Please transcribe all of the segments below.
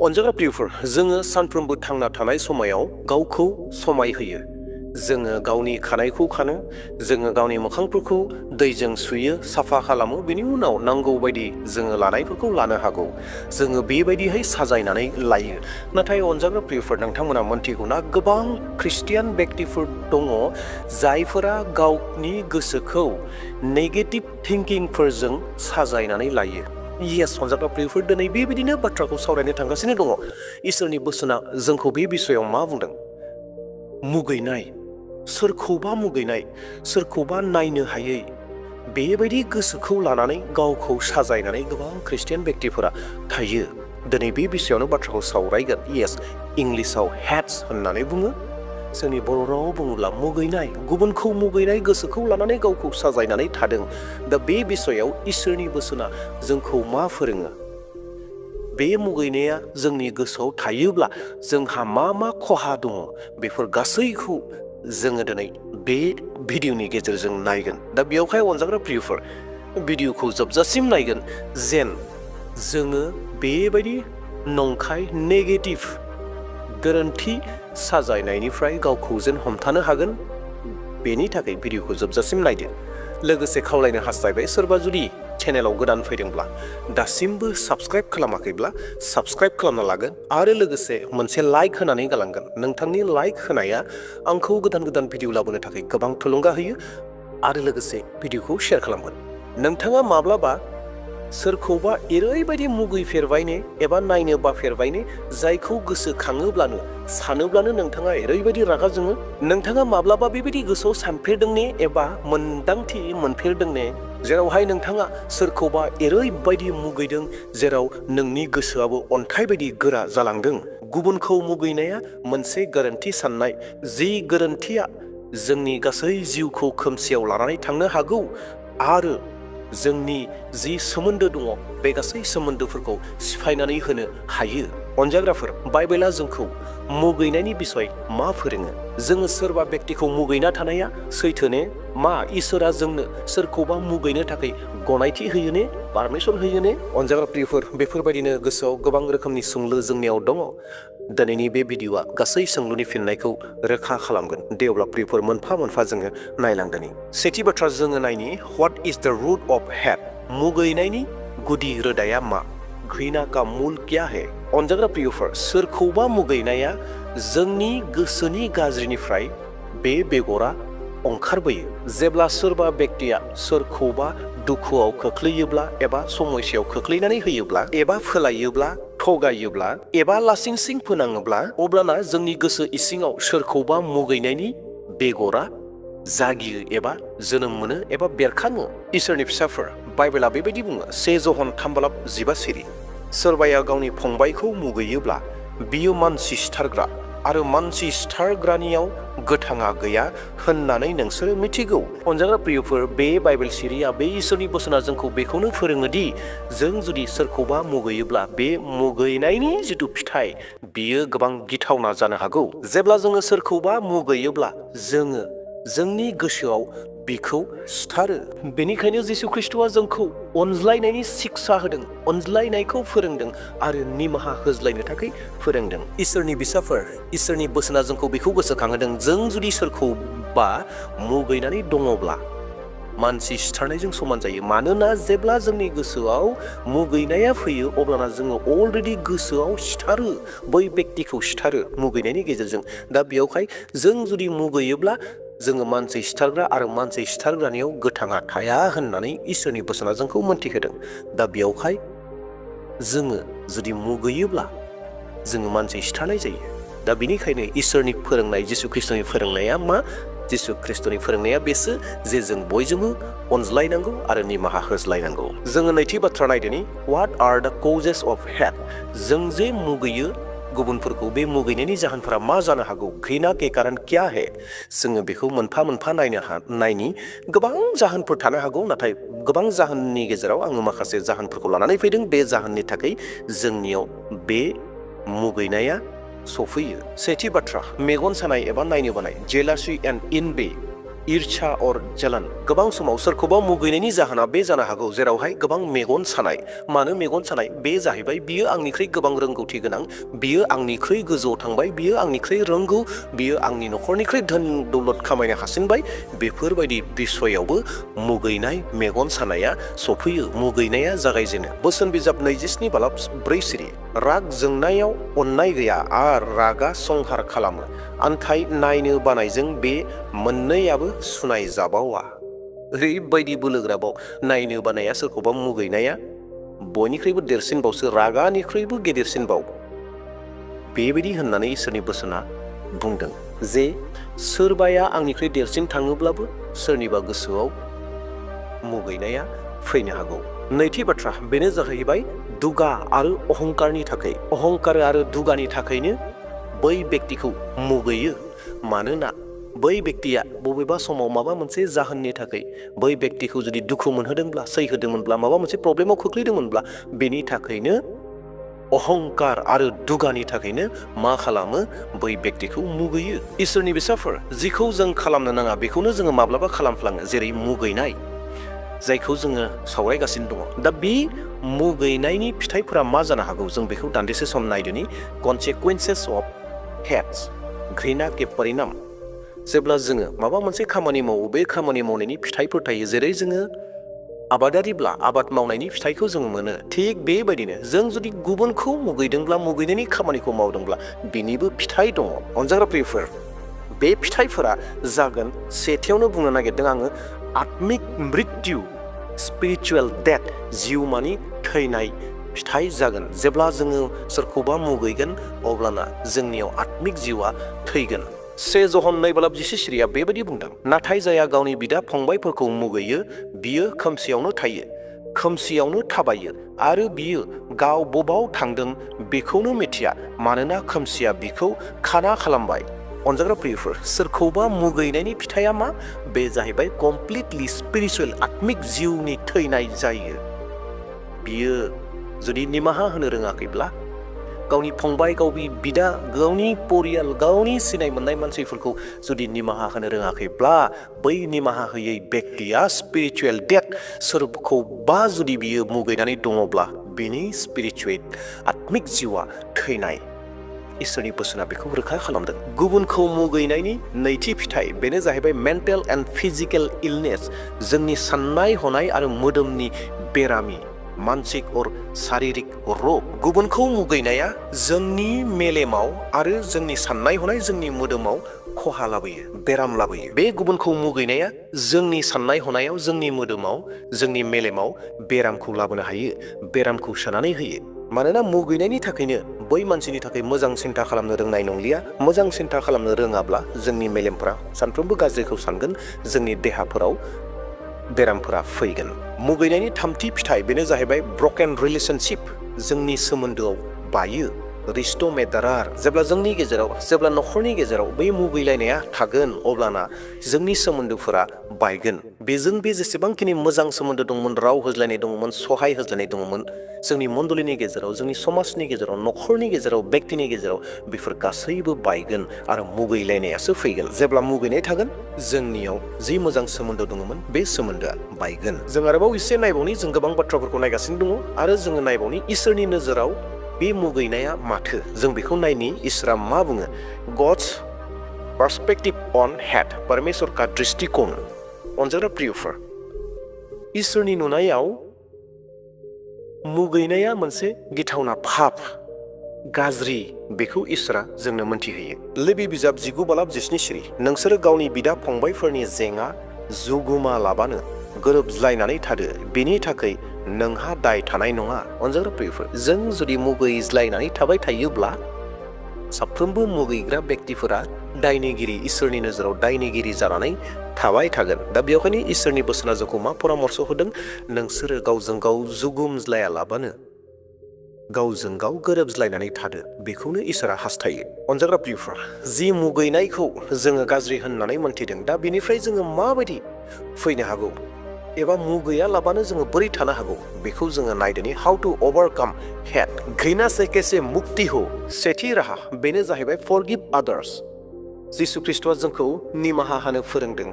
अनजाग्रा प्रियफोर जोङो सानफ्रोमबो थांना थानाय समायाव गावखौ समाय होयो। जोङो गावनि खानायखौ खानो, जोङो गावनि मोखांफोरखौ दैजों सुयो, साफा खालामो, बेनि उनाव नांगौ बायदि जोङो लानायफोरखौ लानो हागौ। जोङो बेबायदिहाय साजायनानै लायो। नाथाय अनजाग्रा प्रियफोर नोंथांमोना मोनथिगौना गोबां ख्रिस्टियान व्यक्तिफोर दङ जायफोरा गावनि गोसोखौ नेगेटिभ थिंकिंफोरजों साजायनानै लायो। येस अनजाग्रा प्रियफोर दिनै बेबायदिनो बाथ्राखौ सावरायनो थांगासिनो दङ। इसोरनि बोसोना जोंखौ बे बिसयाव मा बुंदों? मुगैनाय, सोरखौबा मुगैनाय, सोरखौबा नायनो हायै, बेबायदि गोसोखौ लानानै गावखौ साजायनानै गोबां ख्रिस्टियान व्यक्तिफोरा थायो। दिनै बे बिसयावनो बाथ्राखौ सावरायगोन। येस इंलिसाव हेट्स होननानै बुङो, जोंनि बर' रावाव बुङोब्ला मुगैनाय, गुबुनखौ मुगैनाय गोसोखौ लानानै गावखौ साजायनानै थादों। दा बे बिसयाव इसोरनि बोसोना जोंखौ मा फोरोङो? बे मुगैनाया जोंनि गोसोआव थायोब्ला जोंहा मा मा खहा दङ बेफोर गासैखौ जोङो दिनै बे भिडिअनि गेजेरजों नायगोन। दा बेयावहाय अनजाग्रा प्रियफोर भिडिअखौ जोबजासिम नायगोन जेन जोङो बेबायदि नंखाय नेगेटिभ गोरोन्थि साजायनायनिफ्राय गावखौ जेन हमथानो हागोन। बेनि थाखाय भिडिअखौ जोबजासिम नायदो। लोगोसे खावलायनो हास्थायबाय सोरबा जुदि चेनेलाव गोदान फैदोंब्ला दासिमबो साबस्क्राइब खालामाखैब्ला साबस्क्राइब खालामना लागोन आरो लोगोसे मोनसे लाइक होनानै गालांगोन। नोंथांनि लाइक होनाया आंखौ गोदान गोदान भिडिअ लाबोनो थाखाय गोबां थुलुंगा होयो आरो लोगोसे भिडिअखौ शेयार खालामगोन। नोंथाङा माब्लाबा सोरखौबा ओरैबायदि मुगैफेरबायने एबा नायनो बाफेरबायने जायखौ गोसोखाङोब्लानो सानोब्लानो नोंथाङा ओरैबायदि रागा जोङो? नोंथाङा माब्लाबा बेबायदि गोसोआव सानफेरदोंने एबा मोनदांथि मोनफेरदोंने जेरावहाय नोंथाङा सोरखौबा ओरैबायदि मुगैदों जेराव नोंनि गोसोआबो अन्थाइ बायदि गोरा जालांदों? गुबुनखौ मुगैनाया मोनसे गोरोन्थि साननाय, जि गोरोन्थिया जोंनि गासै जिउखौ खोमसियाव लानानै थांनो हागौ आरो जोंनि जि सोमोन्दो दङ बे गासै सोमोन्दोफोरखौ सिफायनानै होनो हायो। अनजाग्राफोर बाइबेला जोंखौ मुगैनायनि बिसय मा फोरोङो? जोङो सोरबा व्यक्तिखौ मुगैना थानाया सैथोने? मा इसोरा जोंनो सोरखौबा मुगैनो थाखाय गनायथि होयो ने, पारमिसन होयो ने? अनजाग्रा प्रियफोर बेफोरबायदिनो गोसोआव गोबां रोखोमनि सोंलु जोंनियाव दङ। दिनैनि बे भिडिअआ गासै सोंलुनि फिननायखौ रोखा खालामगोन। दे अब्ला प्रियफोर मोनफा मोनफा जोङो नायलांदोनि। सेथि बाथ्रा जोङो नायनि व्हाट इज द रूट अफ हेट? मुगैनायनि गुदि रोदाया मा? घृणा का मूल क्या है? अनजाग्रा प्रियफोर सोरखौबा मुगैनाया जोंनि गोसोनि गाज्रिनिफ्राय बे बेगरा ओंखारबोयो। जेब्ला सोरबा व्यक्तिया सोरखौबा दुखुआव खोख्लैयोब्ला एबा समस्यायाव खोख्लैनानै होयोब्ला एबा फोलायोब्ला, थगायोब्ला एबा लासिंसिं फोनाङोब्ला अब्लाना जोंनि गोसो इसिङाव सोरखौबा मुगैनायनि बेगरा जागियो एबा जोनोम मोनो एबा बेरखाङो। इसोरनि फिसाफोर बाइबेला बेबायदि बुङो, 1 जन 3:15 सिरि। सोरबाया गावनि फंबायखौ मुगैयोब्ला बियो मानसि सिथारग्रा आरो मानसि सिथारग्रानियाव गोथाङा गैया होननानै नोंसोरो मिथिगौ। अनजाग्रा प्रियफोर बे बाइबेल सिरिया बे इसोरनि बोसोना जोंखौ बेखौनो फोरोङोदि जों जुदि सोरखौबा मुगैयोब्ला बे मुगैनायनि जिथु फिथाइ बियो गोबां गिथावना जानो हागौ। जेब्ला जोङो सोरखौबा मुगैयोब्ला जोङो जोंनि गोसोआव बिखौ सिथारो। बेनिखायनो जिसु ख्रिस्ट'आ जोंखौ अनज्लायनायनि शिक्षा होदों, अनज्लायनायखौ फोरोंदों आरो निमाहा होज्लायनो थाखाय फोरोंदों। इसोरनि बिसाफोर इसोरनि बोसोना जोंखौ बेखौ गोसोखांहोदों, जों जुदि सोरखौबा मुगैनानै दङब्ला मानसि सिथारनायजों समान जायो। मानोना जेब्ला जोंनि गोसोआव मुगैनाया फैयो अब्लाना जोङो अलरेडि गोसोआव सिथारो, बै व्यक्तिखौ सिथारो मुगैनायनि गेजेरजों। दा बेयावहाय जों जुदि मुगैयोब्ला जोङो मानसि सिथारग्रा आरो मानसि सिथारग्रानियाव गोथाङा थाया होननानै इसोरनि बोसोना जोंखौ मोनथिहोदों। दा बेयावहाय जोङो जुदि मुगैयोब्ला जोङो मानसि सिथारनाय जायो। दा बेनिखायनो इसोरनि फोरोंनाय जिसु ख्रिस्ट'नि फोरोंनाया मा? जिसु ख्रिस्ट'नि फोरोंनाया बेसो जे जों बयजोंबो अनज्लायनांगौ आरो निमाहा होज्लायनांगौ। जोङो नैथि बाथ्रा नायदोनि व्हाट आर द कजेस अफ हेट? जों जे मुगैयो गुबुनफोरखौ, बे मुगैनायनि जाहोनफोरा मा जानो हागौ? घृणा के कारण क्या है? जोङो बेखौ मोनफा मोनफा नायनि गोबां जाहोनफोर थानो हागौ, नाथाय गोबां जाहोननि गेजेराव आङो माखासे जाहोनफोरखौ लानानै फैदों। बे जाहोननि थाखाय जोंनियाव बे मुगैनाया सफैयो। सेथि बाथ्रा मेगन सानाय एबा नायनो बानाय, जेलासि एन्ड इनभि। ईर्ष्या और जलन गोबां समाव सोरखौबा मुगैनायनि जाहोना बे जानो हागौ जेरावहाय गोबां मेगन सानाय मानो मेगन सानाय बे जाहैबाय बियो आंनिख्रुइ गोबां रोंगौथि गोनां बियो आंनिख्रुइ गोजौआव थांबाय बियो आंनिख्रुइ रोंगौ बियो आंनि नखरनिख्रुइ धोन दौलत खामायनो हासिनबाय बेफोरबायदि बिसयावबो मुगैनाय मेगन सानाया सफैयो मुगैनाया जागायजेनो बोसोन बिजाब 27:4 सिरि राग जोंनायाव अननाय गैया आरो रागा संहार खालामो आन्थाय नायनो बानायजों बे मोननैयाबो सुनाय जाबावा ओरैबायदि बोलोग्राबाव नायनो बानाया सोरखौबा मुगैनाया बयनिख्रुइबो देरसिनबावसो रागानिख्रुइबो गेदेरसिनबाव बेबायदि होननानै इसोरनि बोसोना बुंदों जे सोरबाया आंनिख्रुइ देरसिन थाङोब्लाबो सोरनिबा गोसोआव मुगैनाया फैनो हागौ नैथि बाथ्रा बेनो जाहैबाय दुगा आरो अहंकारनि थाखाय अहंकार आरो दुगानि थाखायनो बै व्यक्तिखौ मुगैयो मानोना बै व्यक्तिया बबेबा समाव माबा मोनसे जाहोननि थाखाय बै व्यक्तिखौ जुदि दुखु मोनहोदोंब्ला सैहोदोंमोनब्ला माबा मोनसे प्रब्लेमाव खोख्लैदोंमोनब्ला बेनि थाखायनो अहंकार आरो दुगानि थाखायनो मा खालामो बै व्यक्तिखौ मुगैयो इसोरनि फिसाफोर जिखौ जों खालामनो नाङा बेखौनो जोङो माब्लाबा खालामफ्लाङो जेरै मुगैनाय जायखौ जोङो सावरायगासिनो दङ दा बे मुगैनायनि फिथाइफोरा मा जानो हागौ जों बेखौ दान्दिसे सम नायदोनि कनसिकुवेन्सेस अफ हेट्स घृणा के परिणाम जेब्ला जोङो माबा मोनसे खामानि मावो बे खामानि मावनायनि फिथाइफोर थायो जेरै जोङो आबादारिब्ला आबाद मावनायनि फिथाइखौ जों मोनो थिग बेबायदिनो जों जुदि गुबुनखौ मुगैदोंब्ला मुगैनायनि खामानिखौ मावदोंब्ला बिनिबो फिथाइ दङ अनजाग्रा प्रियफोर बे फिथाइफोरा जागोन सेथियावनो बुंनो नागिरदों आङो आत्मिक मृत्यु स्पिरिचुवेल डेथ जिउमानि थैनाय फिथाइ जागोन जेब्ला जोङो सोरखौबा मुगैगोन अब्लाना जोंनियाव आत्मिक जिउआ थैगोन 1 जहन 2:10 सिरिया बेबायदि बुंदों नाथाय जाया गावनि बिदा फंबायफोरखौ मुगैयो बियो खोमसियावनो थायो खोमसियावनो थाबायो आरो बियो गाव बबाव थांदों बेखौनो मिथिया मानोना खोमसिया बिखौ खाना खालामबाय अनजाग्रा प्रियफोर सोरखौबा मुगैनायनि फिथाइया मा बे जाहैबाय कमप्लिटलि स्पिरिचुवेल आत्मिक जिउनि थैनाय जायो बियो जुदि निमाहा होनो रोङाखैब्ला गावनि फंबाय गावनि बिदा गावनि परियाल गावनि सिनाय मोननाय मानसिफोरखौ जुदि निमाहा होनो रोङाखैब्ला बै निमाहा होयै व्यक्तिया स्पिरिचुवेल डेथ सोरखौबा जुदि बियो मुगैनानै दङब्ला बिनि स्पिरिचुवेल आत्मिक जिउआ थैनाय इसोरनि बोसोना बेखौ रोखा खालामदों गुबुनखौ मुगैनायनि नैथि फिथाइ बेनो जाहैबाय मेन्टेल एन्ड फिजिकेल इलनेस जोंनि साननाय हनाय आरो मोदोमनि बेरामि मानसिक और शारीरिक रग गुबुनखौ मुगैनाया जोंनि मेलेमाव आरो जोंनि साननाय हनाय जोंनि मोदोमाव खहा लाबोयो बेराम लाबोयो बे गुबुनखौ मुगैनाया जोंनि साननाय हनायाव जोंनि मोदोमाव जोंनि मेलेमाव बेरामखौ लाबोनो हायो बेरामखौ सोनानै होयो मानोना मुगैनायनि थाखायनो बै मानसिनि थाखाय मोजां सिन्था खालामनो रोंनाय नंलिया मोजां सिन्था खालामनो रोङाब्ला जोंनि मेलेमफोरा सानफ्रोमबो गाज्रिखौ सानगोन जोंनि देहाफोराव बेरामफोरा फैगोन मुगैनायनि थामथि फिथाइ बेनो जाहैबाय ब्रकेन रिलेशनशिप जोंनि सोमोन्दोआव बायो रिस्टो में दरार जेब्ला जोंनि गेजेराव जेब्ला नखरनि गेजेराव बै मुगैलायनाया थागोन अब्लाना जोंनि सोमोन्दोफोरा बायगोन बेजों बे जेसेबांखिनि मोजां सोमोन्दो दंमोन राव होज्लायनाय दंमोन सहाय होज्लायनाय दंमोन जोंनि मण्डलिनि गेजेराव जोंनि समाजनि गेजेराव नखरनि गेजेराव व्यक्तिनि गेजेराव बेफोर गासैबो बायगोन आरो मुगैलायनायासो फैगोन जेब्ला मुगैनाय थागोन जोंनियाव जि मोजां सोमोन्दो दङमोन बे सोमोन्दोआ बायगोन जों आरोबाव एसे नायबावनि जों गोबां बाथ्राफोरखौ नायगासिनो दङ आरो जोङो नायबावनि इसोरनि नोजोराव बे मुगैनाया माथो जों बेखौ नायनि इसोरा मा बुङो गड्स पर्सपेक्टिव अन हेट परमेश्वर का दृष्टिकोण अनजाग्रा प्रियफोर इसोरनि नुनायाव मुगैनाया मोनसे गिथावना फाप गाज्रि बेखौ इसोरा जोंनो मोनथिहोयो लेबि बिजाब 19:17 सिरि नोंसोरो गावनि बिदा फंबायफोरनि जेंना जुगुमा लाबानो गोरोबज्लायनानै थादो बेनि थाखाय नोंहा दाय थानाय नङा अनजाग्रा प्रियफोर जों जुदि मुगैज्लायनानै थाबाय थायोब्ला साफ्रोमबो मुगैग्रा व्यक्तिफोरा दायनिगिरि इसोरनि नोजोराव दायनिगिरि जानानै थाबाय थागोन दा बेवहायनो इसोरनि बोसोना जोंखौ मा परामर्श होदों नोंसोरो गावजों गाव जुगुमज्लायालाबानो गावजों गाव गोरोबज्लायनानै थादो बेखौनो इसोरा हास्थायो अनजाग्रा प्रियफोर जि मुगैनायखौ जोङो गाज्रि होननानै मोनथिदों दा बेनिफ्राय जोङो माबायदि फैनो हागौ एबा मुगैयालाबानो जोङो बोरै थानो हागौ बेखौ जोङो नायदोनि हाउ टु ओभारकाम हेट घृणा से कैसे मुक्ति हो सेथि राहा बेनो जाहैबाय फरगिव आदार्स जिसु ख्रिस्टआ जोंखौ निमाहा होनो फोरोंदों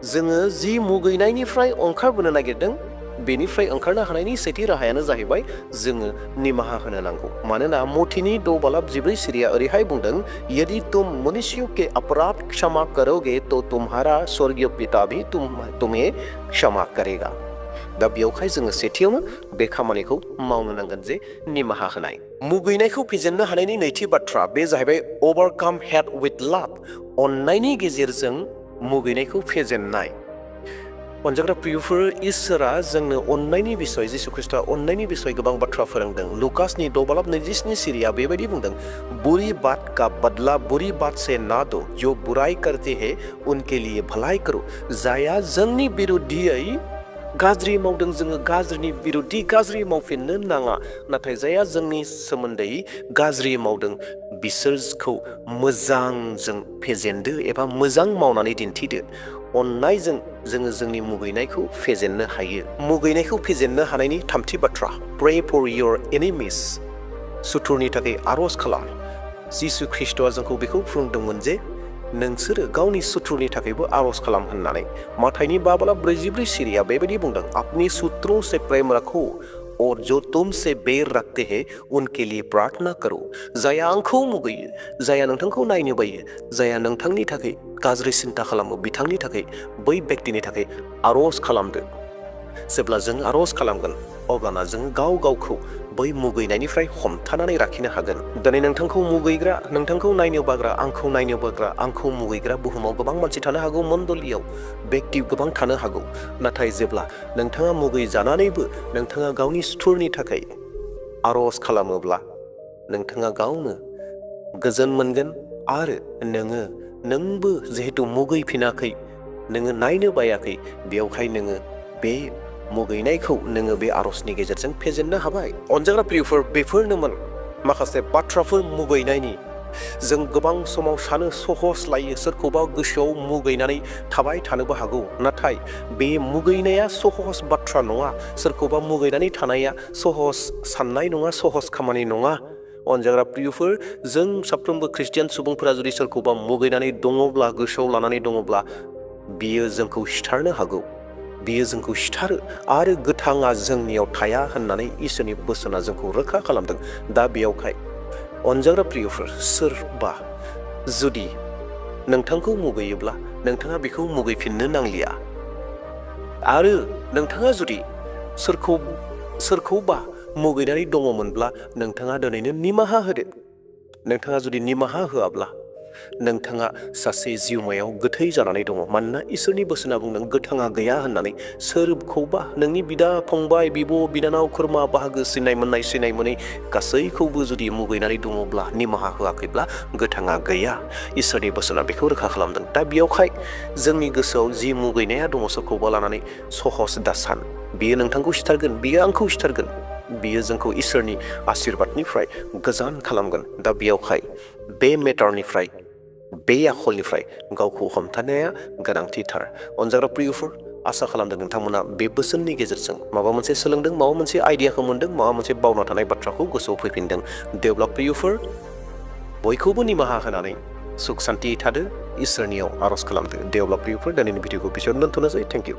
जोङो जि मुगैनायनिफ्राय ओंखारबोनो नागिरदों बेनिफ्राय ओंखारनो हानायनि सेथि राहायानो जाहैबाय जोङो निमाहा होनो नांगौ। मानोना मथिनि 2:14 सिरिया ओरैहाय बुंदों, यदि तुम मनुष्यों के अपराध क्षमा करोगे तो तुम्हारा स्वर्गीय पिता भी तुम्हें क्षमा करेगा। दा बेयावहाय जोङो सेथियावनो बे खामानिखौ मावनो नांगोन जे निमाहा होनाय। मुगैनायखौ फेजेननो हानायनि नैथि बाथ्रा बे जाहैबाय ओभारकाम हेट विथ लाभ। अननायनि गेजेरजों मुगैनायखौ फेजेननाय। अनजाग्रा प्रियफोर, इसोरा जोंनो अननायनि बिसय, जिसु ख्रिस्टआ अननायनि बिसय गोबां बाथ्रा फोरोंदों। लुकासनि 2:27 सिरिया बेबायदि बुंदों, बुरी बात का बदला बुरी बात से ना दो, जो बुराई करते हैं उनके लिए भलाई करो। जाया जोंनि बिरुद्धियै गाज्रि मावदों जोङो गाज्रिनि बिरुद्धि गाज्रि मावफिननो नाङा। नाथाय जाया जोंनि सोमोन्दै गाज्रि मावदों बिसोरखौ मोजांजों फेजेनदो एबा मोजां मावनानै दिन्थिदो। अननायजों जोङो जोंनि मुगैनायखौ फेजेननो हायो। मुगैनायखौ फेजेननो हानायनि थामथि बाथ्रा, प्रे फर योर एनिमिस। सुथुरनि थाखाय आर'ज खालाम। जिसु ख्रिस्टआ जोंखौ बेखौ फोरोंदोंमोन जे नोंसोरो गावनि सुथुरनि थाखायबो आर'ज खालाम होननानै। माथाइनि 5:44 सिरिया बेबायदि बुंदों, अपनी शत्रुओं से प्रेम रखो और जो तुमसे बैर रखते हैं उनके लिए प्रार्थना करो। जाया आंखौ मुगैयो, जाया नोंथांखौ नायनो बायो, जाया नोंथांनि थाखाय गाज्रि सिन्था खालामो, बिथांनि थाखाय बै व्यक्तिनि थाखाय आर'ज खालामदो। जेब्ला जों आर'ज खालामगोन अब्लाना जों गाव गावखौ बै मुगैनायनिफ्राय हमथानानै लाखिनो हागोन। दिनै नोंथांखौ मुगैग्रा, नोंथांखौ नायनो बाग्रा, आंखौ नायनो बाग्रा, आंखौ मुगैग्रा बुहुमाव गोबां मानसि थानो हागौ, मण्डलियाव व्यक्ति गोबां थानो हागौ। नाथाय जेब्ला नोंथाङा मुगैजानानैबो नोंथाङा गावनि सुथुरनि थाखाय आर'ज खालामोब्ला नोंथाङा गावनो गोजोन मोनगोन आरो नोंबो जिहेतु मुगैफिनाखै, नोङो नायनो बायाखै, बेयावहाय नोङो बे मुगैनायखौ नोङो बे आर'जनि गेजेरजों फेजेननो हाबाय। अनजाग्रा प्रियफोर, बेफोरनोमोन माखासे बाथ्राफोर मुगैनायनि। जों गोबां समाव सानो सहस लायो, सोरखौबा गोसोआव मुगैनानै थाबाय थानोबो हागौ। नाथाय बे मुगैनाया सहस बाथ्रा नङा। सोरखौबा मुगैनानै थानाया सहस साननाय नङा, सहस खामानि नङा। अनजाग्रा प्रियफोर, जों साफ्रोमबो ख्रिस्टियान सुबुंफोरा जुदि सोरखौबा मुगैनानै दङब्ला, गोसोआव लानानै दङब्ला, बियो जोंखौ सिथारनो हागौ। बियो जोंखौ सिथारो आरो गोथाङा जोंनियाव थाया होननानै इसोरनि बोसोना जोंखौ रोखा खालामदों। दा बेयावहाय अनजाग्रा प्रियफोर, सोरबा जुदि नोंथांखौ मुगैयोब्ला नोंथाङा बेखौ मुगैफिननो नांलिया। आरो नोंथाङा जुदि सोरखौबा मुगैनानै दङमोनब्ला नोंथाङा दिनैनो निमाहा होदो। नोंथाङा जुदि निमाहा होआब्ला नोंथाङा सासे जिउमायाव गोथै जानानै दङ। मानोना इसोरनि बोसोना बुंदों गोथाङा गैया होननानै। सोरखौबा नोंनि बिदा फंबाय, बिब' बिनानाव, खुरमा बाहागो, सिनाय मोननाय सिनाय मोनै गासैखौबो जुदि मुगैनानै दङब्ला, निमाहा होआखैब्ला गोथाङा गैया। इसोरनि बोसोना बेखौ रोखा खालामदों। दा बेयावहाय जोंनि गोसोआव जि मुगैनाया दङ सोरखौबा लानानै, सहस दासान। बियो नोंथांखौ सिथारगोन, बियो आंखौ सिथारगोन, बियो जोंखौ इसोरनि आशीर्बादनिफ्राय गोजान खालामगोन। दा बेयावहाय बे मेटारनिफ्राय, बे आखलनिफ्राय गावखौ हमथानाया गोनांथिथार। अनजाग्रा प्रियफोर, आसा खालामदों नोंथांमोना बे बोसोननि गेजेरजों माबा मोनसे सोलोंदों, माबा मोनसे आइडियाखौ मोनदों, माबा मोनसे बावना थानाय बाथ्राखौ गोसोआव फैफिनदों। देवब्ला प्रियफोर, बयखौबो निमाहा होनानै सुख सान्ति थादो, इसोरनियाव आर'ज खालामदो। देवब्ला प्रियफोर, दिनैनि भिडिअखौ बिसोर दोनथ'नोसै। Thank you.